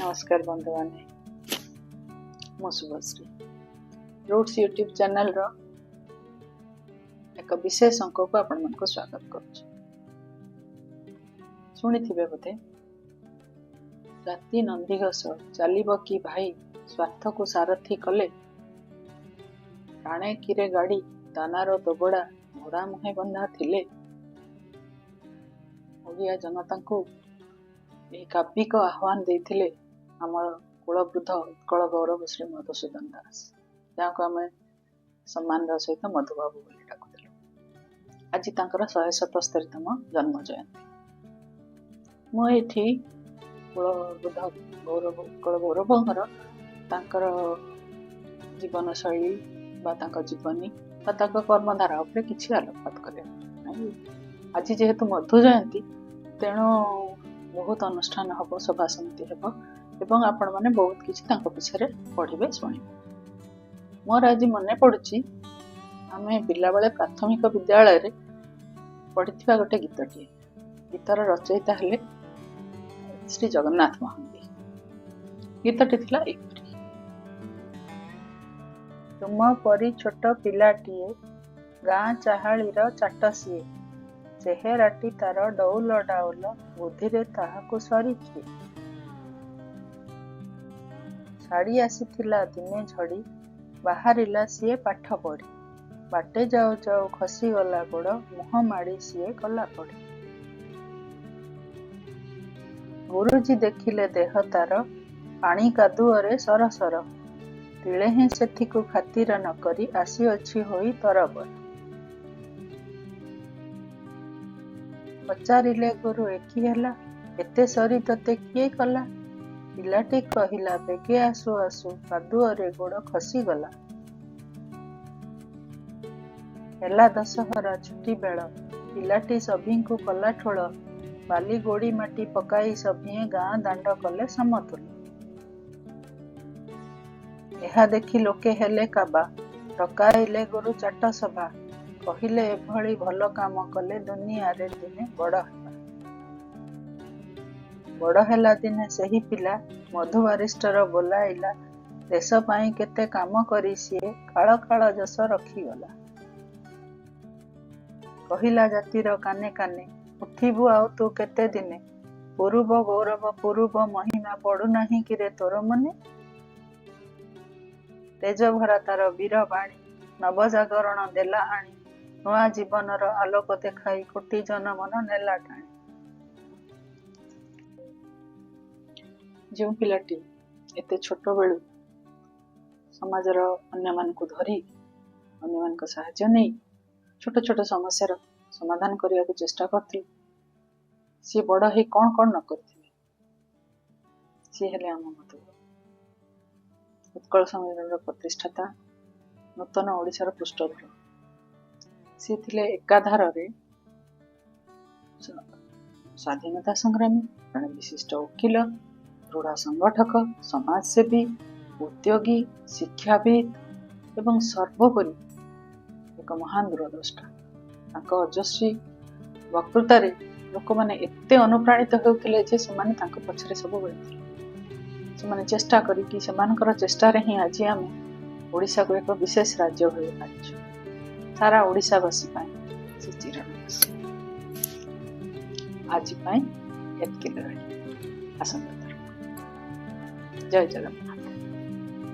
ନମସ୍କାର ବନ୍ଧୁମାନେ, ମୁଁ ଶୁଭଶ୍ରୀ। ରୁଟ୍ସ ୟୁଟ୍ୟୁବ୍ ଚ୍ୟାନେଲର ଏକ ବିଶେଷ ଅଙ୍କକୁ ଆପଣମାନଙ୍କୁ ସ୍ୱାଗତ କରୁଛି। ଶୁଣିଥିବେ ବୋଧେ, "ଜାତି ନନ୍ଦିଘୋଷ ଚାଲିବ କି ଭାଇ, ସ୍ୱାର୍ଥକୁ ସାରଥି କଲେ। ଟାଣେ କିରେ ଗାଡ଼ି ଦାନାର ଦୋବଡ଼ା, ଘୋଡ଼ା ମୁହେଁ ବନ୍ଧା ଥିଲେ।" ଓଡ଼ିଆ ଜନତାଙ୍କୁ ଏହି କାବ୍ୟିକ ଆହ୍ୱାନ ଦେଇଥିଲେ ଆମର କୁଳବୃଦ୍ଧ ଉତ୍କଳ ଗୌରବ ଶ୍ରୀ ମଧୁସୂଦନ ଦାସ, ଯାହାକୁ ଆମେ ସମ୍ମାନର ସହିତ ମଧୁବାବୁ ବୋଲି ଡାକୁଥିଲୁ। ଆଜି ତାଙ୍କର 177ତମ ଜନ୍ମ ଜୟନ୍ତୀ। ମୁଁ ଏଇଠି କୁଳବୃଦ୍ଧ ଗୌରବ, ଉତ୍କଳ ଗୌରବଙ୍କର ତାଙ୍କର ଜୀବନଶୈଳୀ ବା ତାଙ୍କ ଜୀବନୀ ବା ତାଙ୍କ କର୍ମଧାରା ଉପରେ କିଛି ଆଲୋକପାତ କରିବା। ଆଜି ଯେହେତୁ ମଧୁ ଜୟନ୍ତୀ, ତେଣୁ ବହୁତ ଅନୁଷ୍ଠାନ ହେବ, ସଭା ସମିତି ହେବ ଏବଂ ଆପଣମାନେ ବହୁତ କିଛି ତାଙ୍କ ବିଷୟରେ ପଢ଼ିବେ, ଶୁଣିବେ। ମୋର ଆଜି ମନେ ପଡ଼ୁଛି, ଆମେ ପିଲାବେଳେ ପ୍ରାଥମିକ ବିଦ୍ୟାଳୟରେ ପଢ଼ିଥିବା ଗୋଟେ ଗୀତଟିଏ। ଗୀତର ରଚୟିତା ହେଲେ ଶ୍ରୀ ଜଗନ୍ନାଥ ମହାନ୍ତି। ଗୀତଟି ଥିଲା ଏହିପରି: ତୁମ ପରି ଛୋଟ ପିଲାଟିଏ, ଗାଁ ଚାହାଳିର ଚାଟ ସିଏ। ଚେହେରାଟି ତାର ଡଉଲ ଡାଉଲ, ବୁଦ୍ଧିରେ ତାହାକୁ ସରି କିଏ? ଛାଡ଼ି ଆସିଥିଲା ଦିନେ ଝଡ଼ି, ବାହାରିଲା ସିଏ ପାଠ ପଢ଼ି। ବାଟେ ଯାଉ ଯାଉ ଖସିଗଲା ଗୋଡ଼, ମୁହଁ ମାଡ଼ି ସିଏ ଗଲା ପଡ଼ି। ଗୁରୁଜୀ ଦେଖିଲେ ଦେହ ତାର ପାଣି କାଦୁଅରେ ସରସର। ତିଳେହେଁ ସେଥିକୁ ଖାତିର ନ କରି ଆସିଅଛି ହୋଇ ତରବର। ପଚାରିଲେ ଗୁରୁ, "ଏ କି ହେଲା? ଏତେ ସରି ତୋତେ କିଏ କଲା?" ପିଲାଟି କହିଲା, "ବେଗେ ଆସୁ ଆସୁ କାଦୁଅରେ ଗୋଡ଼ ଖସିଗଲା।" ହେଲା ଦଶହରା ଛୁଟି ବେଳ, ପିଲାଟି ସଭିଙ୍କୁ କଲା ଠୁଳ। ବାଲି ଗୋଡ଼ି ମାଟି ପକାଇ ସଭିଏଁ ଗାଁ ଦାଣ୍ଡ କଲେ ସମତୁଲ। ଏହା ଦେଖି ଲୋକେ ହେଲେ କାବା, ଡକାଇଲେ ଗୁରୁ ଚାଟ ସଭା। କହିଲେ, "ଏଭଳି ଭଲ କାମ କଲେ ଦୁନିଆରେ ଦିନେ ବଡ଼ ହେବା।" ବଡ଼ ହେଲା ଦିନେ ସେହି ପିଲା, ମଧୁ ବାରିଷ୍ଟର ବୋଲାଇଲା। ଦେଶ ପାଇଁ କେତେ କାମ କରି ସିଏ କାଳ କାଳ ଯଶ ରଖିଗଲା। କହିଲା ଜାତିର କାନେ କାନେ, "ଉଠିବୁ ଆଉ ତୁ କେତେ ଦିନେ? ପୂରୁବ ଗୌରବ, ପୂରୁବ ମହିମା ପଡୁନାହିଁ କିରେ ତୋର ମନେ?" ତେଜଭରା ତାର ବୀର ବାଣୀ ନବଜାଗରଣ ଦେଲା ଆଣି। ନୂଆ ଜୀବନର ଆଲୋକ ଦେଖାଇ କୋଟି ଜନମନ ନେଲା ଟାଣି। ଯେଉଁ ପିଲାଟି ଏତେ ଛୋଟବେଳୁ ସମାଜର ଅନ୍ୟମାନଙ୍କୁ ଧରି, ଅନ୍ୟମାନଙ୍କ ସାହାଯ୍ୟ ନେଇ ଛୋଟ ଛୋଟ ସମସ୍ୟାର ସମାଧାନ କରିବାକୁ ଚେଷ୍ଟା କରୁଥିଲେ, ସିଏ ବଡ଼ ହେଇ କ'ଣ କ'ଣ ନ କରିଥିବେ? ସିଏ ହେଲେ ଆମ ମଧୁବାବୁ, ଉତ୍କଳ ସମ୍ମିଳନୀର ପ୍ରତିଷ୍ଠାତା, ନୂତନ ଓଡ଼ିଶାର ପୃଷ୍ଠଧର। ସିଏ ଥିଲେ ଏକାଧାରରେ ସ୍ୱାଧୀନତା ସଂଗ୍ରାମୀ, ଜଣେ ବିଶିଷ୍ଟ ଓକିଲ, ଦୃଢ଼ ସଂଗଠକ, ସମାଜସେବୀ, ଉଦ୍ୟୋଗୀ, ଶିକ୍ଷାବିତ୍ ଏବଂ ସର୍ବୋପରି ଏକ ମହାନ ଦୂରଦ୍ରଷ୍ଟା। ତାଙ୍କ ଓଜସ୍ୱୀ ବକ୍ତୃତାରେ ଲୋକମାନେ ଏତେ ଅନୁପ୍ରାଣିତ ହେଉଥିଲେ ଯେ ସେମାନେ ତାଙ୍କ ପଛରେ ସବୁବେଳେ ଥିଲେ। ସେମାନେ ଚେଷ୍ଟା କରିକି, ସେମାନଙ୍କର ଚେଷ୍ଟାରେ ହିଁ ଆଜି ଆମେ ଓଡ଼ିଶାକୁ ଏକ ବିଶେଷ ରାଜ୍ୟ ଭାବି ପାରିଛୁ। ସାରା ଓଡ଼ିଶାବାସୀ ପାଇଁ ସେ ଚିରନିବାସୀ। ଆଜି ପାଇଁ ଏତିକି ରହିଲା। ଆସନ୍ତା ଥର। ଜୟ ଜଗନ୍ନାଥ।